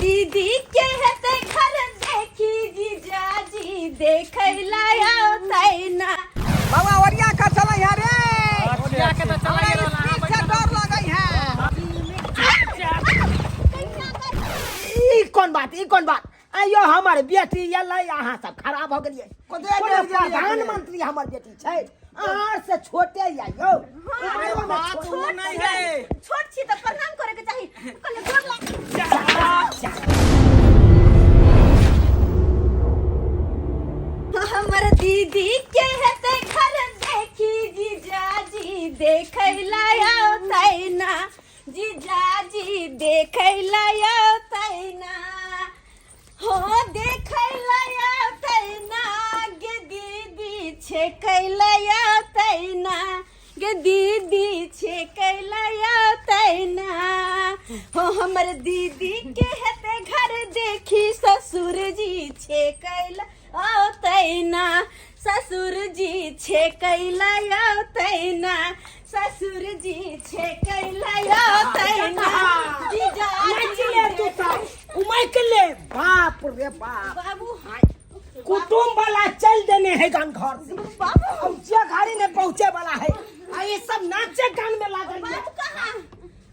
दीदी के हेतै घर देखी जीजाजी देखै ला औतै ना। बाबा ओरिया का चलै है रे। ओरिया के तऽ चलै हमरा स्पीड से डर लगै है। ई कोन बात, ई कोन बात? आइयो हमर बेटी एलै, अहाँ सब खराब भऽ गेलियै। कतऽ कोनो गेलियै? प्रधानमंत्री हमर बेटी छै, अहाँ से छोटे या यौ, उमरो में बात छोट। ओ नहीं है। छोट छी तऽ प्रणाम करे के चाही। कहले गोर लाग। हमर दीदी के हेतै घर देखी जीजाजी देखै ला औतै ना, जीजाजी देखै ला औतै ना, हो देखै ला औतै ना, गे दीदी छेकै ला औतै ना, गे दीदी छेकै ला औतै ना। हो हमर दीदी के हेतै घर देखी ससुर जी छेकै ला औतै ना, ससुर जी छेकै ला औतै ना, ससुर जी छेकै ला औतै ना, जीजा नाचि ले तू सब, उमैक ले। बाप रे बाप। बाबू। कुटुम्ब वाला चल देने है गान घर से। बाबू। अब जे घड़ी ने पहुंचे वाला है, आ ये सब नाचे गान में लागल है। बाबू कहाँ?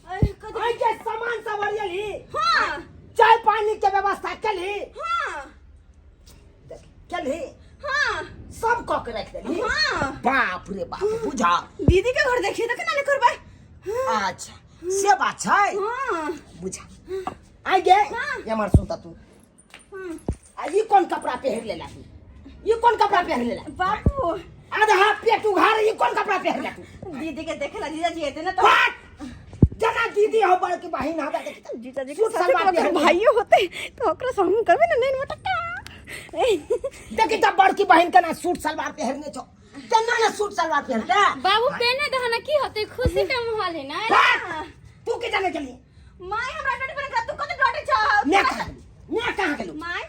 अरे, कथी? आई के सामान सब अरियल ही। हाँ। चाय पानी के व्यवस्था केलही? हाँ। देख, केलही? हाँ। सब कऽ के राखि देलही? हाँ। बाप रे बाप, बुझा। दीदी के घर देखिए तऽ केना नहि करबै? अच्छा, से बात छै। हाँ। बुझा, आई गे। हाँ। एमहर सुन तऽ तू। हाँ। आ ई कोन कपड़ा पहिर लेला तू? ई कोन कपड़ा पहिर लेला? बाबू। आधा पेट उघार, ई कोन कपड़ा पहिर ला तू? दीदी के देखे ला जीजाजी एते ना तऽ। बात जना दीदी हो, बड़की बहिन हो, देखी तऽ। जीजाजी के सूट साथे सलवार ओकर पहिर ले। भाइयो होते तऽ ओकरा से हम करबै ने नैन मटक्का। देखी तऽ बड़की बहिन केना सूट सलवार पहिरने छौ, केना ने सूट सलवार पहिरते। बाबू पेने दहना की होते, खुशी के माहौल है ना। बात तू के जाने गेली? माय हमरा डटे पर तू कत डटे छ? मैं कहाँ गेलू? मैं कहाँ गेलू? माय।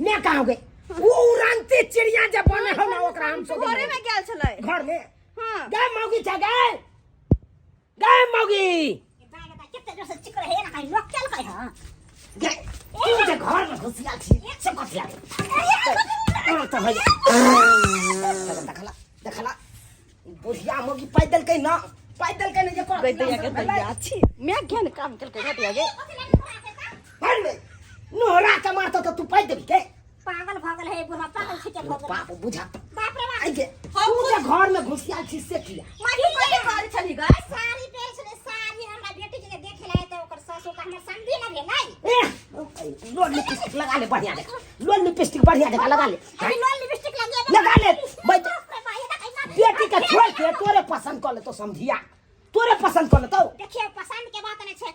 मैं कहाँ गई? वो उड़नती चिड़िया जे बने हो ना, ओकरा हम सब घरे में गेल छलै। घर में? हाँ। गए मौगी छ, गए गए मौगी गए। तू जे घर में घुसिया छी से कथी आगे तो हो जा। देखला देखला, बुढ़िया मौगी पाइ देलकै ना, पाइ देलकै ना जे कोरा। गई दैया के दैया छी, मैं ज्ञान काम केलकै घटिया गे। घर में नोहरा के मारतो तो तू पाइ देबी के? पागल भऽ गेल है बुढ़ा, पागल छिके भऽ गेल। बाप, बुझा। बाप रे बाप। आई गे, तू जे घर में घुसिया छी से किया? माय तू कथी करै छली गई? साड़ी पहिर छलै साड़ी, हमरा बेटी के देखे ला तऽ ओकर सासु के हमर समधी न भेलै। ए, लोल लिपस्टिक लगा ले, बढ़िया देखा लोल लिपस्टिक बढ़िया देखा लगा ले। अभी लोल लिपस्टिक लगे। लगा ले। बाप रे बाप, ये देखै ना। बेटी के छोड़ के तोरे पसंद कर ले तो, समझिया तोरे पसंद कर ले तो। देखियो, पसंद के बात नहीं छै,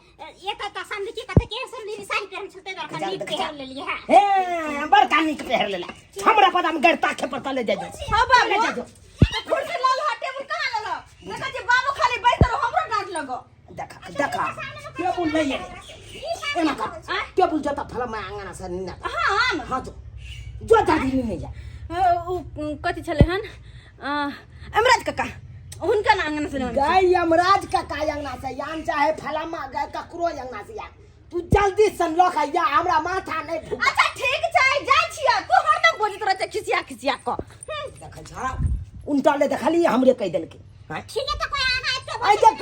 ये तऽ समधी की कते के समधी नी साड़ी पहिरन छलते दर नीक पहिर लेलिए है। हे, बड़का नीक पहिर लेला, हमरा पता में गरता खे पर तले जाय जो। हाँ बाबू। ले जा जो। तो कुर्सी लाल हा, टेबुल कहाँ लाल? देखा जे बाबू खाली बैठ रहो, हमरो डांट लगो। देखा देखा, टेबुल नहीं है, एना कर, टेबुल जता फला मैं आंगना से नीना। हाँ आन। हाँ, जो जो दादी नहीं जा। उ कथी छलै हन, अमराज काका हुनका ना आंगन से लेने। गाय यमराज काका अंगना से यान, चाहे फलामा गाय ककरो अंगना से यान, तू जल्दी से लऽ के या, हमरा माथा नहीं फूक। अच्छा ठीक छै, जाइ छियै। तू हरदम बजैत रहै छै खिसिया खिसिया कऽ। देखै छ, उनटा ले देखलियै, हमरे कहि देलकै। हाँ? ठीक है, तऽ कोई अहाँ एते आइ देख,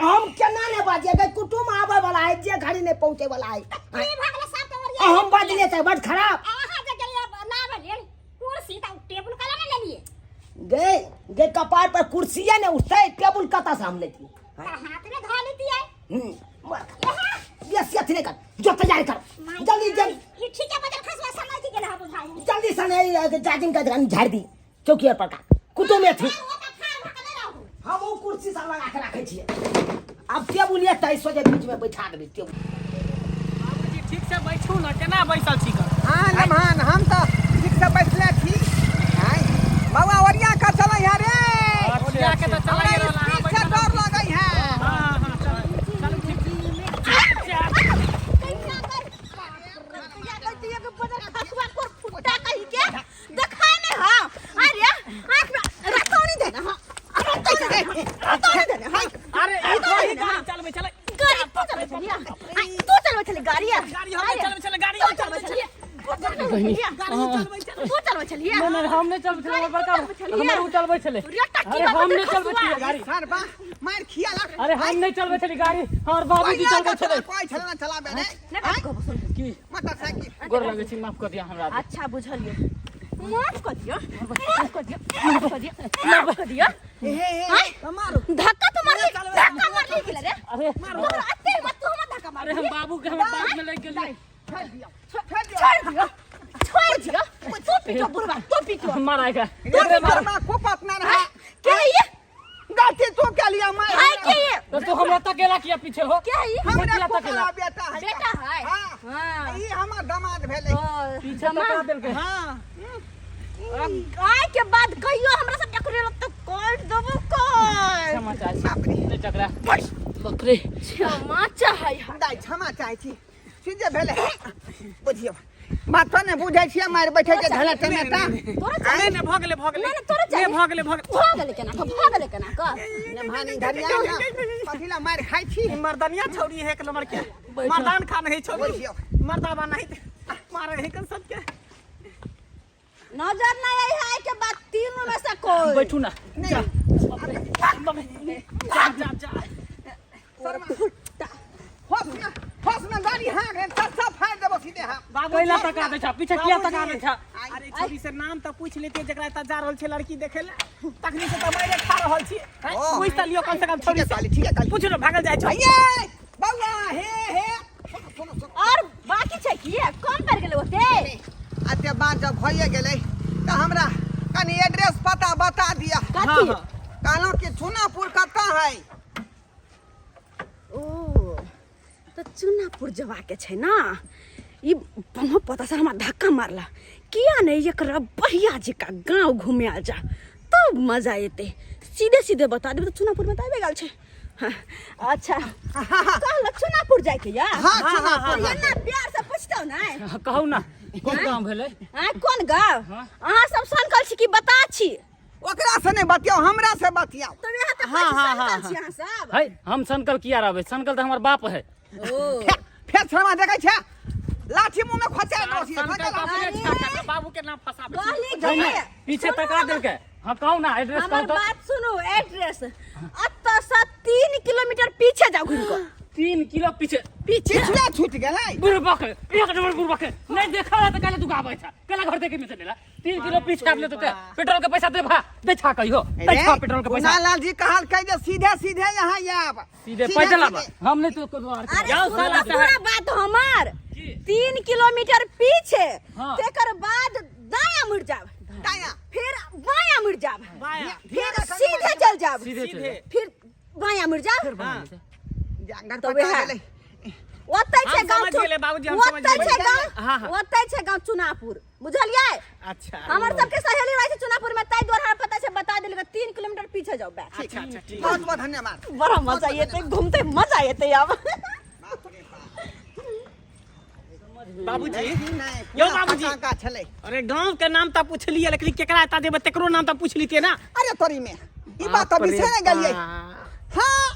हम केना ने बाजियै गै? कुटुम आबै वाला है, जे घड़ी नहि पहुँचे वाला है। की भऽ गेलै सब तऽ ओरिया। आ हम बाजलियै तऽ बड खराब। अहाँ जे गेलियै लाबै लेल कुर्सी तऽ टेबुल कला ने लेलियै? गे गे, कपार पर कुर्सिये ने उठतै, टेबुल कतऽ से हम लेतियै? तऽ हाथ में धऽ लेतियै। मर खा। बेसी अथी नहि कर, जो तैयारी कर जल्दी जल्दी। ई ठीक है, बदल खसवा समझ गेल हा बुझाइ। जल्दी से नहीं जाजिम का झाड़ दी चौकी पर का कुटुम अथी। ओ तऽ ठाढ़ भऽ कऽ नहि रहू। हम ओ कुर्सी सब लगा के राखै छियै, आब टेबुल एतै, सोझे बीच में बैठा देबै टेबुल। बाबूजी, ठीक से बैठू ना, केना बैसल छी ग? हाँ लम्हान, हम तऽ ठीक से बैठले छी। आँय बाबा, ओरिया का चलै है रे। ओरिया के तऽ चलै हमरा रहल, अहाँ स्पीड से बैठल। डर लगै है। हाँ हाँ, चलू चलू, ठीक। देखा नहीं। हाँ, अरे आँख में रतौनी देना। हाँ, रतौनी दे, रतौनी देना। हाँ। अरे ई थोड़ी गाड़ी चलबै छलै। गाड़ी तू चलबै छली? तू चलबै छली गाड़ी? गाड़ी हम नहीं चलबै छलै, गाड़ी हम चलबै छलै। तू चलबै छलियै? नहीं नहीं, हम नहीं चलबै छलै, हमर बड़का हमर उ चलबै छलै। अरे हम नहीं चलबै छलियै गाड़ी। सरबा मार खिया लग। अरे हम नहीं चलबै छलियै गाड़ी, हमर बाबूजी चलबै छलै। कोई छल ना चलाबे रे। की मोटरसाइकिल। गोर लगै छी, माफ कर दिया हमरा। अच्छा बुझलियै, माफ कर दियो, माफ कर दियो, माफ कर दियो, माफ कर दियो। हे हे हे, मारू। धक्का तो मारली, धक्का मारली गेल रे। अरे तोहर अते मत, तू हमरा धक्का मार। अरे हम बाबू के हमर बाप में लग गेलियै। फेल दियो, फेल दियो। छोड़ दियो, छोड़ दियो। तू पीटो बुढ़वा, तू पीटो। माराएगा। रे मार, को पत ना रहा। के है ये? गलती तू के लिया मार। है के ये? तो तू हमरा तकेला किया पीछे हो? के है ये? हमरा किया को तकेला? बेटा है। बेटा है? हां। हां। ई हमर दामाद भेलै। पीछे तका देलकै। हां। आय के बाद कहियो हमरा सब टकरेल तो काट देबो काट। क्षमा चाहै छी। बाप रे। नहि टकरा। बाप रे। क्षमा चाहै है। दाइ, क्षमा चाहै छी। सीधे भेलै, बुझियौ बात तो नहि बुझै छियै, मारि बैठे छै धले टमेटा। तोरा नहीं नहीं, भऽ गेलै, भऽ गेलै। नहीं, नहीं, तोरा नहीं, भऽ गेलै, भऽ गेलै। भऽ गेलै केना कऽ, भऽ गेलै केना कऽ? ने भानी धरिया ना कथी ला मारि खाइ छी। ई मर्दनिया छौरी है एक नंबर के, मर्दान खान है छौरी। बुझियौ। मर्दाबा नहीं मारे है कन सबके। नजर नहीं आई है के बाद तीनों में से कोई। बैठू ना। नहीं। जा जा जा। होश में, होश में गाड़ी हाँक रे, सब सब फाड़ देबो सीधे हम। बाबू कैला तका दै छा पीछे, किया तका दै छा? अरे छौरी से नाम तऽ पूछ लेतियै जकरा एतऽ जा रहल छै लड़की देखे ले, तखनी से तऽ मारे खा रहल छी। ओ। पूछि तऽ लियौ कम से कम छौरी ठीके से। कहली, ठीके कहली। पूछ ने, भागल जाइ छौ। ये बौआ, हे हे, सुनो सुनो सुनो। और बाकी छै की? कम पड़ गेलै ओते। अते बात जब भइए गेलै तऽ हमरा कनि एड्रेस पता बता दिअ। कथी? कहलहुँ कि चुनापुर कतऽ है? ओ तऽ चुनापुर जबाके छै ने। ई ब्रह्म पता से हमरा धक्का मारला किया नहीं, एकरा बढ़िया जकाँ गाँव घुमायल जा तब मजा एतै। सीधे सीधे बता देबै तऽ चुनापुर में तऽ आबि गेल छै। हाँ, अच्छा कहलक चुनापुर जाइके या? हाँ, चुनापुर। एना प्यार से पूछतौ ने। कहू ना, कोन गाँव भेलै? आँय, कोन गाँव? अहाँ सब सनकल छी कि बता छी? ओकरा से नहि बतियाउ, हमरा से बतियाउ। तऽ यहाँ तऽ कहै छी सनकल छी अहाँ सब। है, हम सनकल किया रहबै? सनकल तऽ हमर बाप है। ओ फेर शर्मा देखै छै, लाठी मुँह में खोचा देबो सीधे। सनकल खोचा तऽ अपने अरे। छा, बाबू के नाम फसाबै छी। कहली नहीं, कि पीछे तका देलकै। हाँ, कहू ना एड्रेस। हमर कहू तऽ। बात सुनू, एड्रेस एतऽ से 3 किलोमीटर पीछे जाउ घुमि कऽ। 3 किलो पीछे? पीछे। चिछुआ छूटि गेलै। बुढ़बक, एक नंबर बुढ़बक। नहीं देखा रहा तऽ काले तू गाबै छा, केला घर देखे में चलेला। 3 किलो पीछे आबले तो पेट्रोल के पैसा दे भा दे छा, कहियो दे छा पेट्रोल के पैसा? लाल जी कहलकै जे सीधे सीधे यहाँ आयब। सीधे पैदल आब, हम नहीं तो कोनो आर अरे जाओ सुनू साला तऽ पूरा साहब। बात हमर। की? 3 किलोमीटर पीछे। हाँ। तेकर बाद दायां मुड़ जाब। दायां। फिर बायां मुड़ जाब। बायां। फिर सीधे चल जाब। सीधे चल जाब। फिर बायां मुड़ जाब। जांगर तऽ पका वएह। गेलै। ओतै छै हम गाँव। समझ गेलै बाबूजी, हम समझ ओतै छै गेलै। गाँव। हाँ, हाँ। ओतै छै गाँव चुनापुर, बुझलियै? अच्छा। हमर सबके सहेली रहै छै चुनापुर में, ताहि दुआरे हमरा पता छै, बता देलकै 3 किलोमीटर पीछे जाउ बैठ। अच्छा अच्छा, ठीक। बहुत बहुत धन्यवाद। बड़ा मजा एतै घूमते, मजा एतै आब। बाप रे बाप। बाबूजी। नहि। यौ पूरा बाबूजी। पटाखा छलै। अरे गांव के नाम तऽ पूछलियै, लेकिन केकरा एता देबै तेकरो नाम तऽ पूछ लितियै ना। अरे तोरी में ई बात तऽ बिसरे गेलियै। हाँ।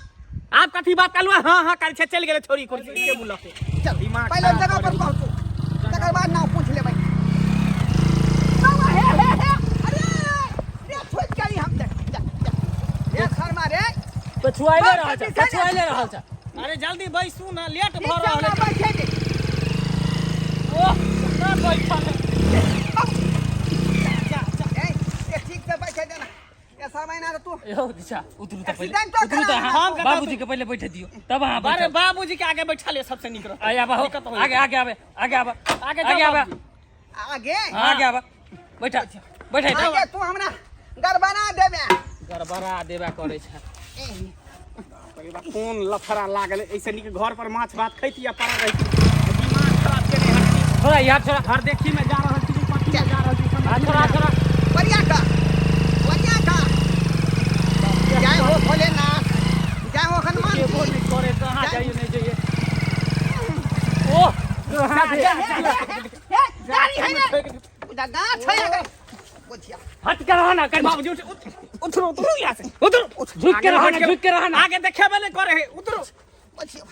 आप कथी बात कहलु? हाँ हाँ काल्हि छै, चलि गेलै छोरी कुर्सी टेबुल लऽ के। चल, दिमाग पहिले खराब जगह कऽ पर पहुँचू, तकर बाद नाम पूछ लेबै। बाबा, हे हे हे, अरे रे, छोड़ि गेली हम। देख जा जा रे शर्मा रे। पछुआइले रहल छा, पछुआइले रहल छा। अरे जल्दी बैसू ना, लेट ठीक भऽ छै, रहल हमरा है। बैठे दे। ओह ना बैठल है। ए ए, ठीक से बैठे दे ना। ए शर्मा, ना तू। यौ दिशा, उतरू तऽ पहिले। एक्सीडेंट तो उतरू तऽ करा। अहाँ। हम कतऽ? बाबूजी के पहिले बैठे दियौ, तब अहाँ अरे बैठब। बाबूजी के आगे बैठा ले, सबसे नीक रहतै। आइ आबा हो। दिक्कत होई। आगे आगे आबे, आगे आबा। आगे जाओ आगे आबा। बाबूजी। आगे। हाँ, आगे आबा, बैठा बैठा। आगे तू हमरा गड़बड़ा देबे। गड़बड़ा देबा करै छै। अरे बा, कोन लफड़ा लागल? ऐसे नीक घर पर माछ भात खैती आ पड़ा रहती। दिमाग खराब केने हटती। छोड़ा यार, छोड़ा। घर देखी में जा रहल छी, कथी में जा रहल छी, समझ हाँ, में छोड़ा नहि छोड़ा। बढ़िया का, बढ़िया का। जय हो भोलेनाथ, जय हो हनुमान केबो जी। नहीं करे, कहाँ जाइए नहीं जाइए। ओह कहाँ हे, हे, हे, गाड़ी है ने उधर गाछ है अगर बुझिया। हट के रहा ना कर। बाबूजी, उठ उठ, उतरो उतरो यहाँ से, उतरो। झुक के रहा ना, झुक के रहा ना। आगे देखेबे नहीं करे है, उतरो। बुझियो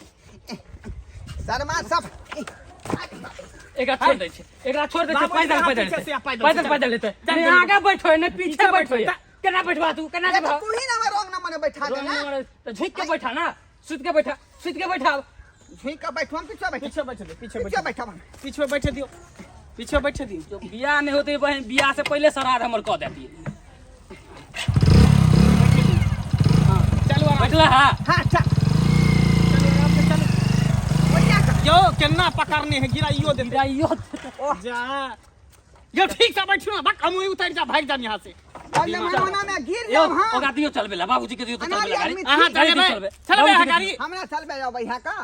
शर्मा सब। एकरा छोड़ दै छै, एकरा छोड़ दै छै। बाबूजी, पैदल अहाँ पैदल पीछे एतै। से आ पैदल पैदल से पैदल एतै। चल, नहीं चल। आगे बैठो, नहीं पीछे पीछे बैठो। बैठो। केना बैठवा तू, केना ये तो जेबहा? तू ही ना हमरा रंग न मने बैठा दे ना। तो झुक के बैठा ना, सुत के बैठा, सुत के बैठा। झुक के बैठो, हम पीछे बैठो। पीछे बैठे दियो, पीछे पीछे बैठे, बैठो हम। पीछे बैठे दियो, पीछे बैठे दियो। जो बियाह नहीं होते बहन, बियाह से पहले श्राद्ध हमर कह देती। हाँ, चलू आराम। बैठला हा? हां, चल। चलू आराम से चलू। बढ़िया कर। यो केना पकड़ने है, गिराइयो देते। गिराइयो। जा यो, ठीक से बैठू ना, बक हम उतर जा, भाग जा यहाँ से। चल मनोना में गिर यो जाओ। हां, ओकरा दियो चलबे ला, बाबूजी के दियो तो चलबे ला गाड़ी। अनाड़ी अहाँ गाड़ी दियो चलेबै? चलबे। चलेबै अहाँ बाबूजी के गाड़ी? हमरा चलबे जाओ भैया का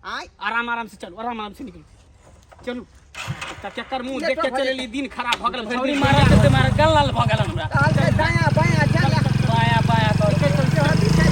आय। आराम आराम से चलू, आराम आराम से निकलू, चलू। त केकर मुंह ये देख के तो चलेली, दिन खराब भ गेल। छौरी मारा ते मारा गल लाल भ गेल हमरा। चल के दाया बाया चल। बाया बाया कर। तोरा पीछे।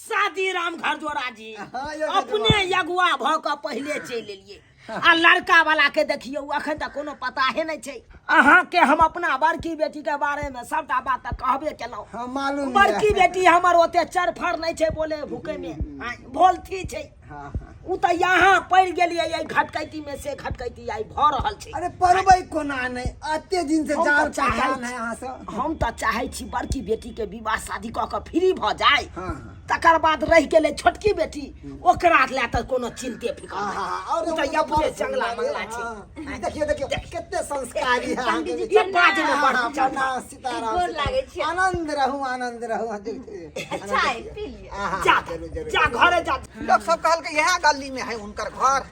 शादी राम घर जोड़ा जी। हाँ, यो अपने अगुआ भऽ कऽ पहिले चलि एलियै आ लड़का वाला के देखियौ, अखन तक कोनो पता हे नहि छै। अहाँके हम अपना बड़की बेटी के बारे में सबटा बात तऽ कहबे केलहुँ। हाँ, मालूम यऽ। बड़की बेटी हमर ओते चरफर नहि छै, बोले भूखे में आँय, बोलती छै। हाँ हाँ ओ तऽ यहाँ पड़ि गेलियै एहि घटकैती में, से घटकैती आइ भऽ रहल छै। अरे पड़बै कोना नहि, एते दिन से हम तऽ जान चाहै पहचान छी- है अहाँ से। हम तऽ चाहै छी बड़की बेटी के विवाह शादी कऽ कऽ फ्री भऽ जाय। हाँ, हाँ। तकर बाद रहि गेलै छोटकी बेटी, ओकरा लए तऽ कोनो चिन्ते फिकर हाँ, नहि। हाँ, और ओ तऽ अपने जंगला मंगला छै। हाँ, देखियौ देखियौ, कते संस्कारी है अहाँके ई बात मे बड़ हाँ, चढ़। प्रणाम सीताराम। गोर सीताराम। लागै छी। आनंद रहू, आनंद रहू। हाँ, देखियौ। चाय पी लिअ। आहा, जा जरूर जरूर। जा, घरे जा। लोग सब कहलकै इएह गली में है हुनकर घर,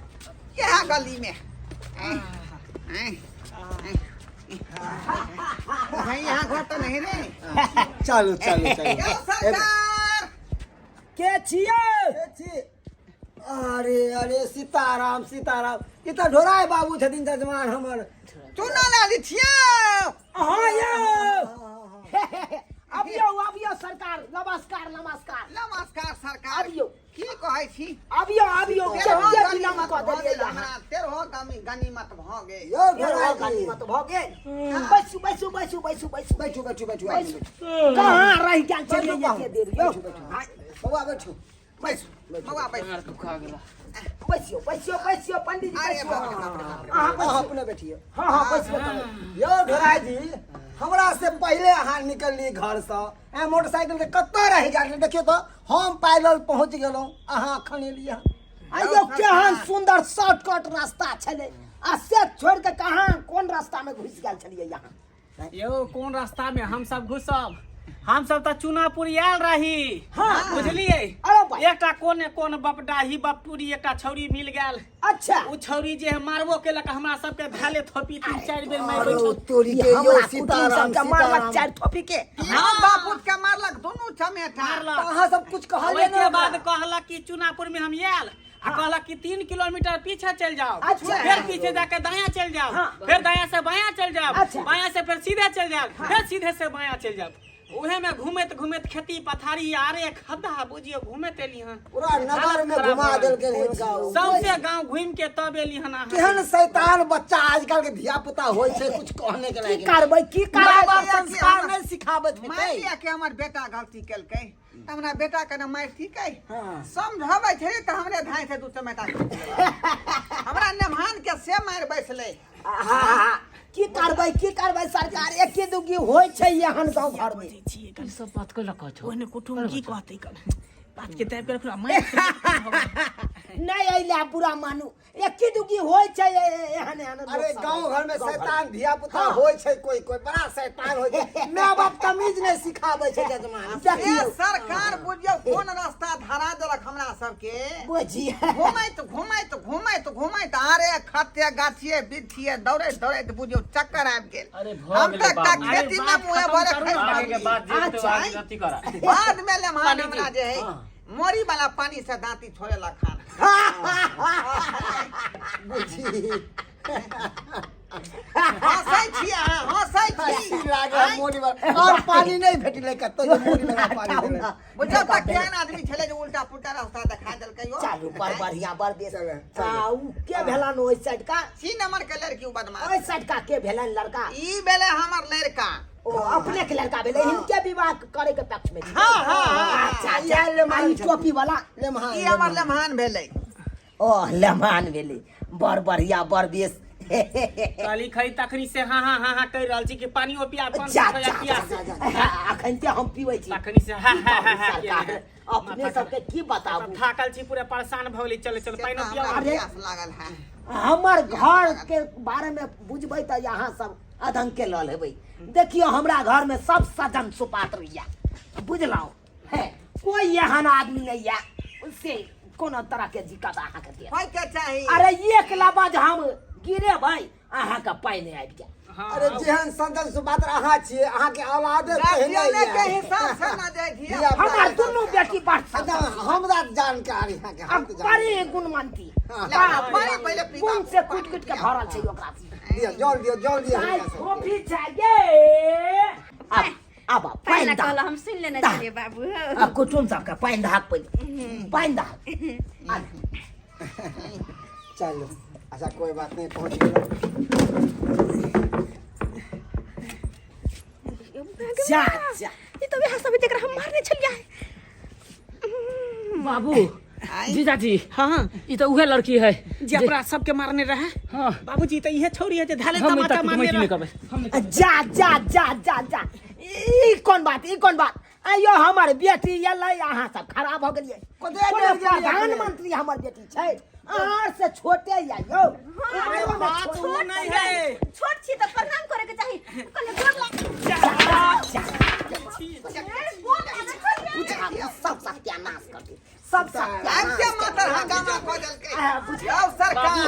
इएह गली में। ऐं, ऐं, ऐं। भाई, यहाँ घर तो नहीं रे। चलू चलू चलू। यो सरकार। के छियै? ए छी। अरे अरे, सीताराम सीताराम। ई तऽ ढोराय बाबू छथिन, जजमान हमर। चुना लाली छियै। अहाँ यौ, अबियौ अबियौ सरकार, नमस्कार नमस्कार। नमस्कार सरकार। अबियौ। की कहै छी? अबियौ अबियौ। तेरहो कते विलम्ब गनीमत कऽ भऽ देलियै गेल अहाँ। हमरा, तेरहो गनीमत भऽ गेल। यौ तेरहो ढोराय जी। गनीमत भऽ गेल। बैसू बैसू बैसू बैसू बैसू। बैठू बैठू बैठू बैठू। कहाँ रहि गेल छलियै बैठू। एते देर यौ? बैठू बैठू बौआ, बैठू। बैसू बौआ, बैसू। बैसियौ बैसियौ बैसियौ पंडीजी। अरे बैसियौ। बाप रे बाप रे बाप रे। अहाँ अहाँ बैसियौ। अपने बैठियौ। हाँ हाँ, बैसियौ तब। यौ ढोराय जी, हमरा से पहिले अहाँ निकलली घरसँ, ए मोटरसाइकिल के कतऽ रहि गेल? देखियौ तऽ, हम पैदल पहुँच गेलहुँ, अहाँ अखन एलियै हँ। आइयो केहन सुंदर शॉर्टकट रास्ता छलै आ से छोड़ के कहाँ कोन रास्ता में घुसि गेल छलियै यहाँ? यौ, कोन रास्ता में हम सब घुसब? हम सब तऽ चुनापुर आयल रही। हाँ। बुझलियै? अरे भाई। एकटा कोन कोन बपडाही बपटूरी एकटा छौरी मिल गेल। अच्छा। ओ छौरी जे है मारबो केलक हमरा सबके, धैले थोपी तीन चारि बेर मारि अरे बैठल। तोरी ई के, यौ हमरा कुटुम सीताराम सबके मारलक सीताराम। चारि थोपी के। तीनू बापूत के मारलक दुनू चमेटा। मारलक। तऽ अहाँ सब कुछ कहलियै ओहिके ने बाद ओकरा? कहलक कि चुनापुर में हम आयल आ कहलक कि 3 किलोमीटर पीछे चल जाओ। अच्छा। फिर पीछे जाके दायां चल जाओ। हाँ। फिर दायां से बायां चल जाओ। अच्छा। बायां से फिर सीधे चल जाओ, फिर सीधे से बायां चल जाओ। उहे में घूमैत घूमैत खेती पथारी आरे खद्दा बुझियो घूमैत एली हन। पूरा नगर में घुमा देलकै हिनका ओ। सौंसे गांव घूम के तब एली हन अहाँ। केहन शैतान बच्चा आजकल के धिया पुता होइ छै, कुछ कहने के की लायक नहि। करबै, की माय करबै? बाप संस्कार नहि सिखाबैत मानि हेतै। लिअ कि हमर बेटा गलती केलकै तऽ हमरा बेटा के ने मारि हाँ। समझबै छै तऽ हमरे धाय से दू चमेटा खींच लेलक। हमरा नेमहान के से मारि बैसलै। आहा, की करबै, की करबै सरकार, एके दुगी होइ छै एहन गाँव घर में। ई सब बात कैला कहै छौ? ओहने कुटुम की कहतै, कल बात के दाबि के रखू मारि। नहि अइले बुरा मानू, एके दुगी होइ छै एहन एहन लोक अरे सब। गांव घर में गाँव घर में। शैतान धिया पुता होइ छै, कोई कोई बड़ा शैतान होइ छै, माय बाप तमीज नहि सिखाबै छै जजमान। ए देखियौ। सरकार, बुझियौ कोन रास्ता धरा देलक हमरा सबके। बुझियै। घुमैत घुमैत घुमैत घुमैत आरे खते गाछिए बिछिए दौड़ैत दौड़ैत बुझियौ चक्कर आबि गेल। अरे भऽ हम गेलै तऽ एकटा बाबू। खेती अरे मे बात मुँहे खतम भरे करू खसि ना। आगे के पड़लियै। बात जे हेतै अच्छा। आगे अथी करा। बाद में लेमहान हमरा जे है मोरी वाला पानी से दांती छोड़े ला खान। बुझी। हंसै छी अहाँ, हंसै छी। हँसी लागल मोरी वाला, और पानी नहि भेटलै कतौ जे मोरी वाला पानी देलै। बुझौ तऽ केहन आदमी छलै जे उल्टा पुल्टा रास्ता देखा देलकै यौ। चालू, बड़ बढ़िया, बड़ बेस। चल, आ उ के भेलन ओहि साइड का? सी नंबर के लड़की उ बदमाश। ओहि साइड का के भेलन लड़का? ई भेलै हमर लड़का। ओ अपने के लड़का भेलै हिनके विवाह करे के पक्ष में छी। हाँ, हाँ, हाँ। अच्छा अच्छा इएह लेमहान आ ई छथिन। टोपी वाला लेमहान ई हमर लम्हान भेलै ओ लेमान भेलै बड़ बढ़िया बड़ बेस कहली खरी तखनी से हाँ हाँ हाँ हाँ कहि रहल छी कि पानियो पिया पान जा सौ जा रुपैआ पिया जा, जा, जा। अखन ते हम पीबै छी तखनी से हाँ हाँ हाँ हाँ सरकार केने। अपने माथा सबके की बताबू थाकल छी पूरा परेशान भऽ गेली चल चल से पानियो तऽ पिया हमरा अरे। प्यास लागल है हमर घर के बारे में बुझबै तऽ यहाँ सब अधंग के लऽ लेबै देखियौ हमरा घर में सब सजन सुपात्र या बुझलहुँ है कोई एहन आदमी नहीं या से कोनो तरह के दिक्कत अहाँके देत होय के चाही अरे एक लबाज हम गिरेबै अहाँके पानि आबि जायत अरे जेहन सज्जन सुपात्र अहाँ छियै अहाँके औलादे तेहने गार्जियने के यऽ। हिसाब से ना जाय धिया धिया हमर दुनू बेटी बड़ एकदम हमरा जानकारी अहाँके हम आ तऽ जानकारी बड़ी गुणवंती हाँ। बाप रे पानि बाप। पहिले पीबा। गुण से कुटि कुटि के भरल छै ओकरा दिअ जल दिअ जल दिअ चाय हिनका सबके। कॉफी चाहिए आब आब आब, पानि पहला दहक कहला हम सुन लेने दा। छलियै बाबू आ कुटुम सबके पानि दहक पहिले पानि दहक आब चलू अच्छा कोई बात नहीं पहुँच गेलहुँ जा जा ई तऽ वएह सब जकरा हम मारने छलियै बाबू आँय? जीजाजी हाँ ई तऽ उहे लड़की है जे अपना सबके मारने रहे हाँ बाबूजी तऽ इहे छौरी है जे धाले हम तमाचा तक मारने कुटमैती रहे नहि करबै हम नहि जा जा जा जा जा ई कोन बात ई कोन बात आइयो हमर बेटी एलै अहाँ सब खराब भऽ गेलियै कतऽ कोनो गेलियै अपने? प्रधानमंत्री हमर बेटी छै अहाँ से छोटे या यौ अरे बात वो नहीं है छोट छी तऽ प्रणाम करे के चाही कहलियै गोर लाग गोर लागै छलियै। सब सत्यानाश कर दे सब आब के सत्यानाश मातर हंगामा कऽ देलकै बुझ यौ सरकार बाबू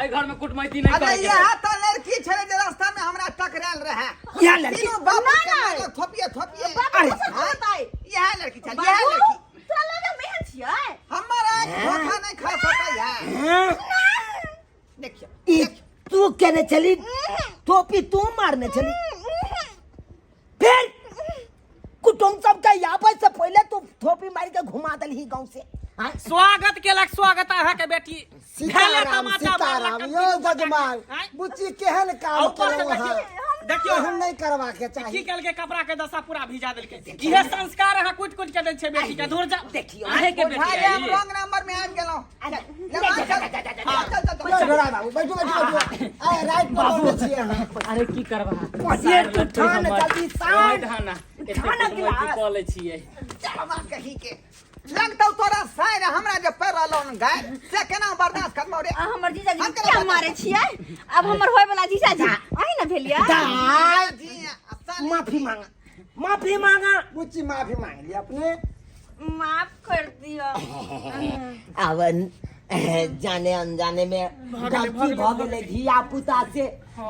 एहि घर में कुटमैती नहि अरे करे के यह तो लड़की छले जे रास्ता में हमरा टकरायल रहे इएह लड़की तीनों बाप के मारलक थोपिए थोपिए अरे हाँ? इएह लड़की छल इएह बाबू लड़की तोरा लगे हम एहन छियै हमर आँख धोखा नहीं खा सकै है हाँ? देखियो ई तू केने छली टोपी तू मारने छली फिर कुटुम सबके आबै से पहिले तू थोपी मारि के घुमा देलही गाँव से हाँ? स्वागत केलक स्वागत अहाँके बेटी धाले सीताराम तमाचा सीताराम मारलक यौ जजमान आँय? बुच्ची केहन आ काम ऊपर से केलहुँ अहाँ देखियौ देखियौ एहन नहि करबाक की चाही केलकै कपड़ा के दशा पूरा भिजा देलकै इहे संस्कार अहाँ कुटि कुटि के दै छै बेटी के दूर जा देखियौ अहे के बेटी भाई है हम ई। रॉन्ग नंबर में आबि गेलहुँ जा, जा, जा, जा, जा, जा। चल चल चल यौ ढोरा बाबू बैठू बैठू बैठू आइ राति पकड़ने छियै अहाँ अरे की करबा ये तू ठान जल्दी सान। ठाना ठान गिलास। कऽ लै छियै चलवा कही के लगतौ तोरा साइर हमरा जे पैर रहलौ हन गाय से केना बर्दाश्त करबौ रे आ हमर जीजाजी हम के केना किया मारे छियै आब हमर होय वाला जीजाजी अहीं ने भेलियै दाय जी आ साली माफी मांगा माफी मांगा बुच्ची माफी मांगि लिअ अपने माफ कर दियो आब जाने अनजाने में गलती भऽ गेलै धिया पुता से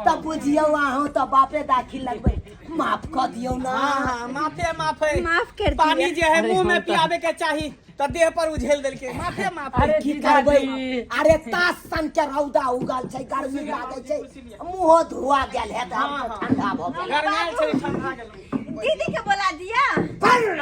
तब बुझियौ अहूँ तऽ बापे दाखिल लगबै माफ कऽ दियौ ना हाँ, माफे माफे माफ कर दिया। पानी जे है अरे मुंह में हम तऽ- पियाबे के चाही तऽ देह पर उझेल देलकै माफे माफे अरे की जीजाजी। करबै अरे तास सन के रौदा उगल छै गर्मी लागै छै मुँहो धुआ गेल है तऽ हम तऽ ठंडा भऽ गेल गरमायल छै ठंडा गेलौ दीदी के बोला दिया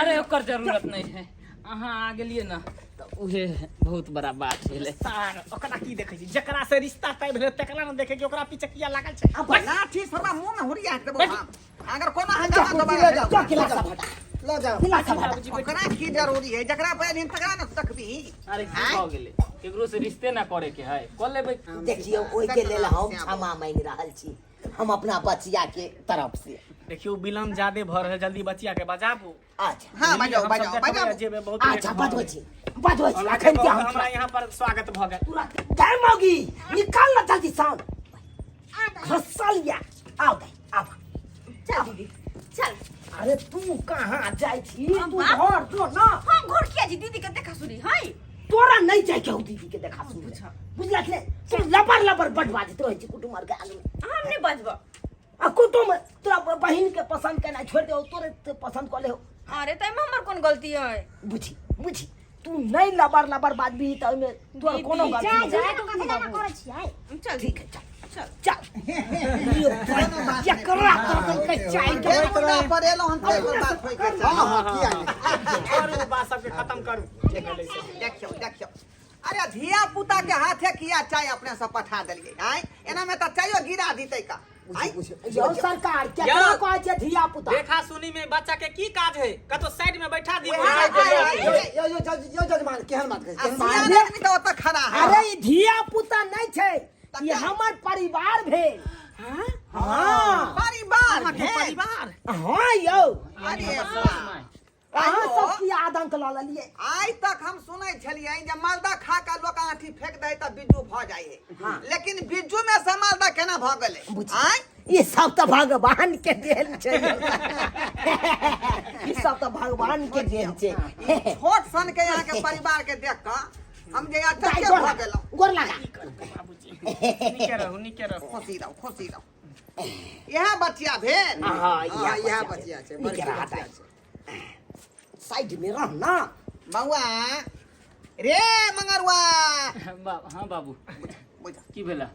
अरे ओकर जरूरत नहीं है अहाँ आ गेलियै ने तऽ उहे बहुत बड़ा बात भेलै सार ओकरा की देखै छी जकरा से रिश्ता तय भेलै तकरा ने देखै कि ओकरा पीछे किया लागल छै लाठी सरवा मुंह में हुरिया के देबो हम अगर कोनो हंगामा लऽ दोबारा जाओ जो गिलास सब हटा लऽ जाओ गिलास सब हटा ओकरा की जरूरी है जकरा पे दिन तकरा न तकबी अरे की भऽ गेलै केकरो से रिश्ते ना करे के है कऽ लेबै देखियौ ओहिके लेल हम क्षमा मांगि रहल छी हम अपना बचिया के तरफ से देखियौ विलम्ब ज्यादे भऽ रहल जल्दी बचिया के बजाबू अच्छा हाँ बजाओ हम सब बजाओ देखबै बजाओ जेबै बहुत लेट अच्छा भऽ बजबै गेल। छी बजबै छी हमरा अखन के हम हमरा यहाँ पर स्वागत भऽ गेल तुरंत जय मौगी निकाल ना जल्दी साउंड घसल या आओ दे आब चल दीदी चल अरे तू कहाँ जाइ छी तू बाप। घर जो ना हम घर किया जी दीदी के देखा सुनी है तोरा नहीं जाइ के हौ दीदी के देखा सुन बुझला कि नहीं तू लबर लबर बड बाजैत रहै छी कुटुम आर के आगू में हम नहीं बजबो आ कुटुम तोरा बहिन के पसंद केना छोड़ दे तोरे ते पसंद कऽ ले हो अरे तो हमर कोन गलती है बुझी बुझी तू नहीं लबर लबर बाजबी तऽ ओहिमे तोर कोनो गलती जा नहीं जा तो कथी जाना करै छियै चल ठीक है चल चल चल लियो एकरा तो के चाय के एक मुद्दा पर एलहुँ हन तऽ एकर बात होय के चाही। हाँ हाँ किया नहि करू बात सबके खत्म करू जे भेलै से। देखियौ देखियौ अरे धिया पुता के हाथे किया चाय अपने से पठा देलियै आँय एना में तऽ चायो गिरा दितै का आइ यौ सरकार केकरा यौ। कहै छै धिया पुता देखा सुनी में बच्चा के की काज है कतो साइड में बैठा दी वएह आइ, यो यो यो जज यो जजमान केहन बात कहै आ केहन बात सियान आदमी तऽ ओतऽ खड़ा है अरे ई धिया पुता नहि छै ई हमर परिवार भेल हाँ परिवार अहाँके भेल। परिवार हाँ यौ अरे बाप। अहाँ आइयो। सब की आदंक लऽ लेलियै आइ तक हम सुनै छलियै जे मालदा खा कऽ लोक आँठी फेंक दै तऽ बिज्जू भऽ जाइ है लेकिन बिज्जू में से मालदा केना भऽ गेलै आँय ई सब तऽ भगवान के देल छै ई सब तऽ भगवान के देल छै छोट सन के यहाँ के परिवार के देख कऽ हम जे दाइ, अचक्के गोर भऽ लगा गेलहुँ गोर लगा नीके रहू नीके रहू खुशी रहू खुशी रहू इएह बचिया भेल हाँ हाँ, इएह बचिया छै, नीके बड़की रहा बचिया दाइ साइड में रह ना बौआ रे मंगरुआ हाँ बाबू बुझ की भेला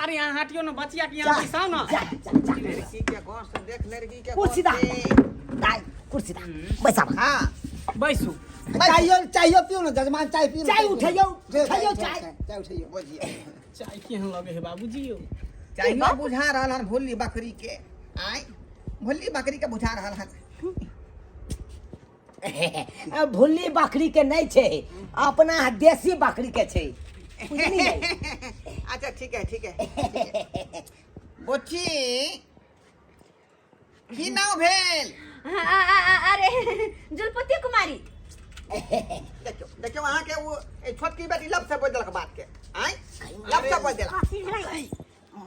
अरे यहाँ हटियो ना बचिया के यहाँ बैसाओ ना जा जा जा लड़की के गौर से देख लड़की के कुर्सी गौर दा से। दाइ कुर्सी दा बैसा बा। हाँ बैसू चाहियो चाहियो पियो ना जजमान चाय पियो ना, चाय उठैयौ, चाय उठैयौ चाय चाय। चाय उठैयौ बुझिए चाय केहन लगे है बाबूजी यौ चाहियो बुझा रहल हन भुल्ली बकरी के आय भुल्ली बकरी के बुझा रहल हन भुल्ली बकरी के नहीं छै अपना देसी बकरी के छै बुझलियै अच्छा ठीक है ठीक है ठीक है। बुच्ची की नाम भेल अरे जुलपति कुमारी देखियौ देखियौ अहाँके ओ ए छोटकी बेटी लब से बोल देलक बात के आय लब से बोल देलक कथी भेलै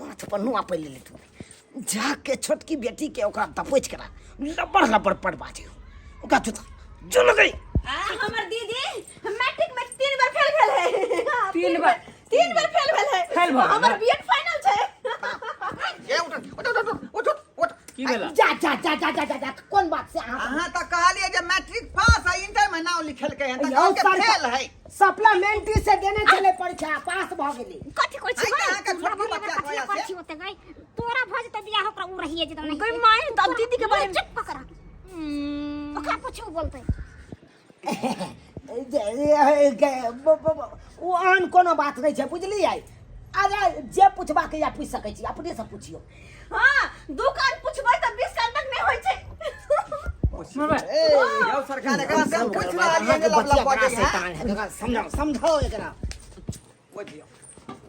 माथ पर नुआ पड़ि लेले तू जाके छोटकी बेटी के ओकरा दबोच करा लबड़ लबड़ पड़बा जे ओकरा जूता जो लगई आ हमर दीदी मैट्रिक में 3 बार फेल भेल है हाँ, तीन बार? तीन बार फेल भेल है फेल भऽ गेल, हमर ना? बीएड फाइनल छै ए उठ उठ उठ उठ उठ उठ की भेला जा जा जा जा जा जा जा कोन बात से अहाँ अहाँ तऽ कहलियै जे मैट्रिक पास आ इंटर में नाम लिखेलकै हन तऽ यौ कहलकै सरकार- फेल है सप्लीमेंट्री से देने छलै परीक्षा पास भऽ गेलै कथी कहै छी आइ तऽ अहाँके छोटकी बच्चा कथी कहै करै से छी ओते गई तोरा भऽ जेतौ बियाह ओकरा उ रहिए जेतौ नहीं गई माय तऽ दीदी के बारे में चुप कऽ कर ओकरा पूछू बोलतै ओ आन कोनो बात नहि छै बुझलियै अरे जे पुछबाके या पूछि सकै छी अपने से पुछियौ हाँ दू कान पुछबै तऽ 20 कान तक नहि होइ छै यौ सरकार एकरा से हम पूछि रहलियै जे लब लब बजै है समझाओ समझाओ एकरा बुझियौ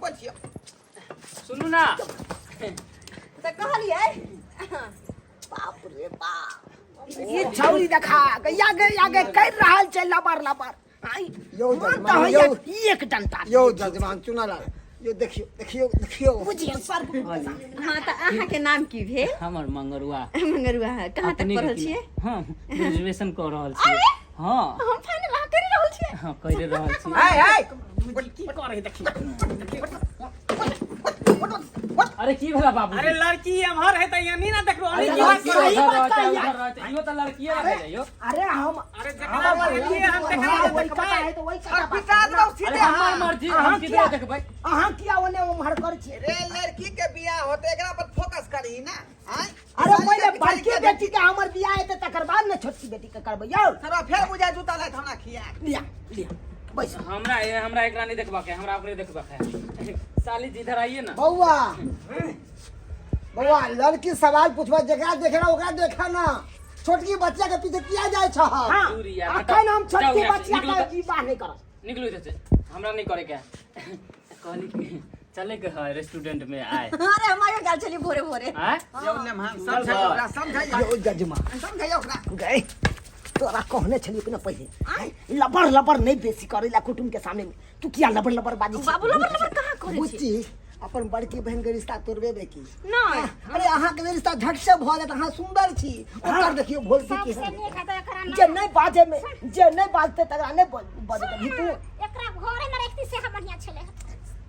बुझियौ सुनू ना तऽ कहलियै बाप रे बाप ई छौरी देखा गैया गे आगे कर रहल छै लबर लबर आई यौ मन जजमान, तऽ होइया यौ। एक डंटा यौ जजमान चुनालाल यौ देखियौ देखियौ देखियौ बुझियौ सर हाँ तऽ अहाँके नाम की भेल हमर मंगरुआ मंगरुआ कहाँ तक अपने के पढ़ल की- छियै हाँ ग्रेजुएशन कऽ रहल छी हाँ हम फाइनल अहाँ करि रहल छियै हाँ करि रहल छी है है की करे देखी अरे की भेला बाबू अरे लड़की एम्हर है त यानी ना देखबो अरे अरे की बात लड़की करै उधर बात रहतै, कहिया? उधर रहतै। इहो तऽ लड़कीए रहै यौ अरे हम अरे जकरा लड़की है हम हाँ, तकरा वही कथा देखबै है तो वही और कथा पिटा दौ अरे सीधे हमर हाँ मर्जी अहाँ हम किधरो किया देखबै अहाँ किया ओने उम्हर करै छियै रे लड़की के बियाह होते एकरा पर फोकस करही ना आय अरे पहिले बड़की बेटी के हमर बियाह हेतै तकर बाद ने छोटकी बेटी के करबै यौ सर फेर बुझा जूता लाइत हमरा खिया लिया लिया बैस हमरा हमरा एकरा नहीं देखबा के हमरा ओकरे देखबा के साली जी इधर आइए ना बौआ बौआ लड़की सवाल पूछबा जकरा देखना ओकरा देखा ना छोटकी बच्चा के पीछे किया जाय छह हाँ दूर यार, अखन हम जाओ छोटकी यहाँ से, बच्चिया निकलू के तऽ। विवाह नहीं करब निकलू इधर से हमरा नहीं करे के है। कहली कि चले के है रेस्टोरेंट में आए अरे हम आयो गेल छलियै भोरे भोरे आए यौ नेमहान समझाइयो ओकरा समझाइयो यौ जजमा समझाइयो ओकरा गए तोरा कहने छलियो कि ना पहिले आँय, लबड़ लबड़ नहीं बेसी करे ला कुटुम के सामने में तू किया लबड़ लबड़ बाजी छी? बाबू लबर लबर कहाँ करै छी बुच्ची अपन बड़की बहन के रिश्ता तोड़बे की नहि अरे अहाँ के रिश्ता झट से भऽ जायत अहाँ सुंदर छी ओकर देखियौ भोल की सबसे नीक है तो एकरा जे नहीं बाजे में जे नहीं बाजते तकरा नहीं बजते सुन तू ना, एकरा घरे में रखती से बढ़िया छले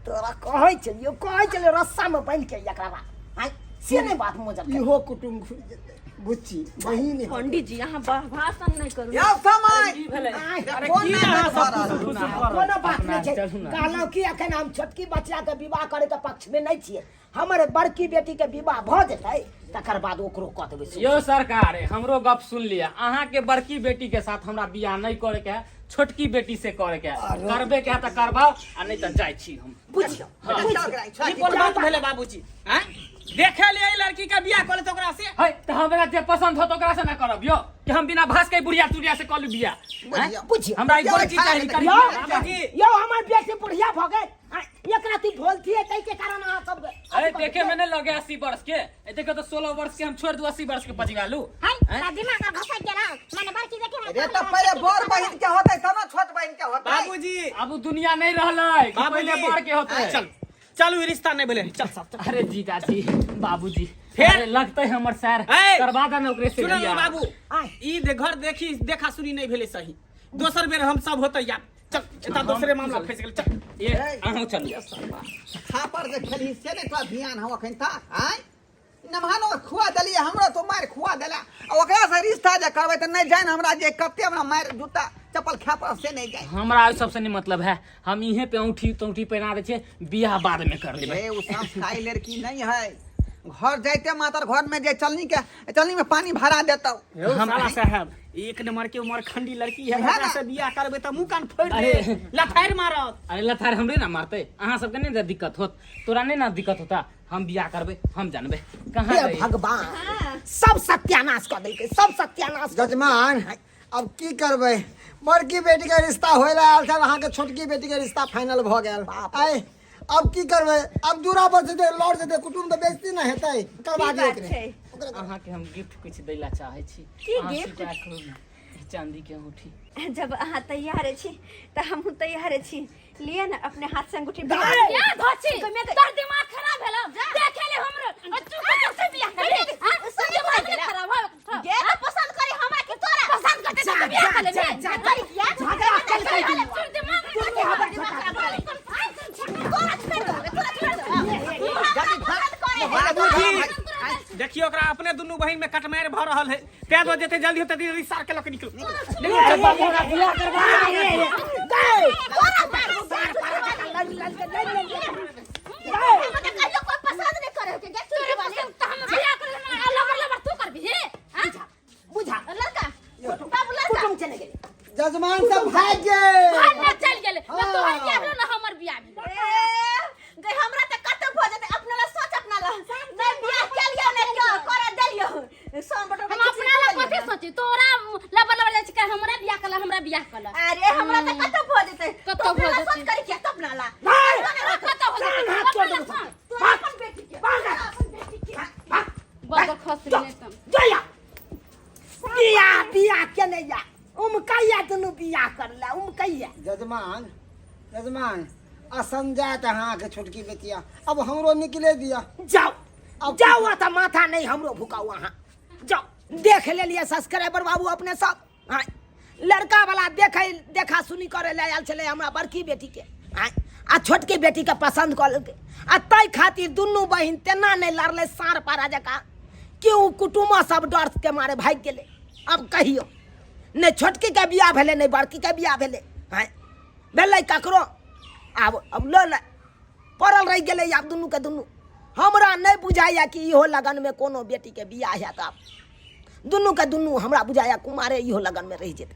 तोरा कहै छलियो कहै छलियो रस्सा में बान्हि के एकरा बा आँय, से नहीं बात मोजर के। इहो कुटुम घुरि जेतै बुच्ची बहिन है। पंडित जी अहाँ भाषण नहीं करू यौ समय की भेलै आँय, अरे कोन की नाटक अहाँ भऽ सब रहल फुसुर फुसुर कर कोनो बात नहीं छै चलू ना। कहलहुँ कि एखन हम छोटकी बच्चा के विवाह करे के पक्ष में नहीं छियै हमर बड़की बेटी के विवाह भऽ जेतै तकर बाद ओकरो कऽ देबै सुख। यो सरकार हमरो गप सुन लिया अहाँ के बड़की बेटी के साथ हमरा बियाह नहीं करे के है छोटकी बेटी से करे के है करबे के है तऽ करबाओ आ नहीं तऽ जाइ छी हम बुझियौ हाँ। ई ई कोन बात भेलै बाबूजी हैं देखे ले लड़की का बियाह कर ले ओकरा से। है त हमरा जे पसंद हो तो ओकरा से ना करब यो कि हम बिना भास के बुढ़िया तुढ़िया से कल बियाह। बुझिया बुझियो हमरा ई गोर चीज चाही करी। यो बाबूजी। यो हमर बेटी बुढ़िया भ गेल आ, एकरा तू भोलती है ताहि के कारण अहाँ सब अरे देखे में नहीं लगे 80 वर्ष के, ए देखे तो 16 वर्ष के हम छोड़ दू 80 वर्ष के पजिगालू। हाय ता दिमाग का घसक गेल माने बड़की बेटी हमरा रे तो पहले बड़ बहिन के होतै तब ना छोट बहिन के होतै। बाबूजी अब उ दुनिया नहीं रहलै कि पहिले बड़ के होतै। चल चलू, ई रिश्ता नहीं भेलै, चल सब चल। अरे जीजाजी बाबूजी फिर? अरे लगतै हमर सर ए! करवा दे ओकरे से सुनो बियाह। बाबू, आय। ई दे घर देखी देखा सुनी नहीं भेलै सही, दोसर बेर हम सब होतै या चल एता दोसरे मामला फंस गेल, चल। ये अहूँ चलू। थापर जे खेलही से नहि तोरा ध्यान हौ अखन तक आँय? नमहानो खुआ देलियै हमरो तो मारि खुआ देला आ ओकरा से रिश्ता जे करबै तऽ नहि जानि हमरा जे कते हमरा मारि जूता चप्पल खाय पड़त से नहि जानि। हमरा ओहि सबसे नहीं मतलब है, हम इहे पे औंठी तौंठी पहना दै छियै, बियाह बाद में कर लेबै। हे ओ संस्कारी लड़की नहीं है, घर जाइते मातर घर में जे चलनी के चलनी में पानी भरा देतौ। यौ साला साहब एक नंबर के उमरखंडी लड़की है, है ओकरा ना? से बियाह करबै तऽ मुंह कान फोड़ि अरे। दे, लथारि मारत। अरे लथार हमरे ना मारते, अहाँ सबके नहीं ना दिक्कत होत, तोरा नहीं ना दिक्कत होता, हम बियाह करबै हम जानबै कहाँ हे जाइए। भगवान सब सत्यानाश कऽ देलकै, सब सत्यानाश कऽ देलकै। जजमान अब की करबै, बड़की बेटी के रिश्ता होय ला आयल छल, अहाँके छोटकी बेटी के रिश्ता फाइनल भऽ गेल। आय अब की करबै, अब दूरा पर जेतै लौट जेतै कुटुम तऽ बेइज्जती ने हेतै, करवा की दियौ बात ओकरे। छै? अहाँके हम गिफ्ट किछु दै ला चाहै छी। की अहाँ गिफ्ट? स्वीकार करू ने, चांदी के अंगूठी। जब अहाँ तैयार छी तऽ हमहूँ तैयार छी, लिअ ने अपने हाथ से अंगूठी। या धोची तोर दिमाग खराब भेलौ, देखे ले हमरो आ तू कतौ से बियाह करबी? हां दिमाग नहीं खराब हो गे तो पसंद करे हमरा के तोरा पसंद करते तो बियाह कर लेबे। करी किया झगड़ा चल गई दुनू। तोर दिमाग दुनू हमर छोटा। तोरा छोड़ दो, तोरा छोड़ दो। पसंद करे बाबूजी देखियो ओकरा अपने दुनू बहिन में कटमारि भऽ रहल है, तें दुआरे जते जल्दी होतै जल्दी सार के लऽ के निकलू। गए तोरा मार सार पारा जकाँ लड़ि लड़ि के, लड़ि लड़ि के। हमरा कहियो कोई पसंद नहीं करे के गे तोरे पसंद त हम बियाह कर लेना, आ लबर लबर तू करबी हे? हां बुझा लड़का बाबू लड़का कुटुम चले गेलै। जजमान सब भागि गेल। भाग ना चल गेलै ना, तोहर बियाह भेलो ना हमर बियाह भेलो। ए गई हमरा त कत भ जेतै, अपना ला सोच, अपना ला नहीं बियाह के लियो नहीं क्यों करे देलियो सोन बटो हम अपना ला कथी सोची, तोरा लबर लबर जाइ छै हमरा बियाह कला, हमरा बियाह कला। अरे हमरा त कत भ जेतै, कतौ तो अपना भऽ ला जेतै। सोच करी के तब ना ला कतौ हो जेतै हाथ तोड़ अपना ला देबौ। सोच। तू अपन बेटी के, अपन बेटी के बदर खसरी नहीं तम जया बियाह बियाह के नहीं जा उमकैया दुनू बियाह कर ले उमकैया। जजमान जजमान असन जात अहाँके छोटकी बेटिया, अब हमरो निकले दिया। जाओ अब जाओ तऽ माथा नहीं हमरो भुकाउ, अहाँ जाओ। देख लेलियै सब्सक्राइबर बाबू अपने सब, हाँ लड़का वाला देखे देखा सुनी करे ले आयल छलै हमरा बड़की बेटी के, हाँ आ छोटकी बेटी के पसंद कऽ लेलकै, आ ताहि खातिर दुनू बहिन तेना नहि लड़लै साँढ़ पारा जकाँ कि ओ कुटुमो सब डर के मारे भागि गेलै। अब कहियौ नहि छोटकी के बियाह भेलै नहि बड़की के बियाह भेलै, हाँ भेलै ककरो? आब अब लऽ ले पड़ल रहि गेलै आब दुनू के दुनू। हमरा नहि बुझाइए कि इहो लगनमे कोनो बेटीके बियाह हैत, आब दुनू के दुनू हमरा बुझाइए कुमारे इहो लगनमे रहि जेतै।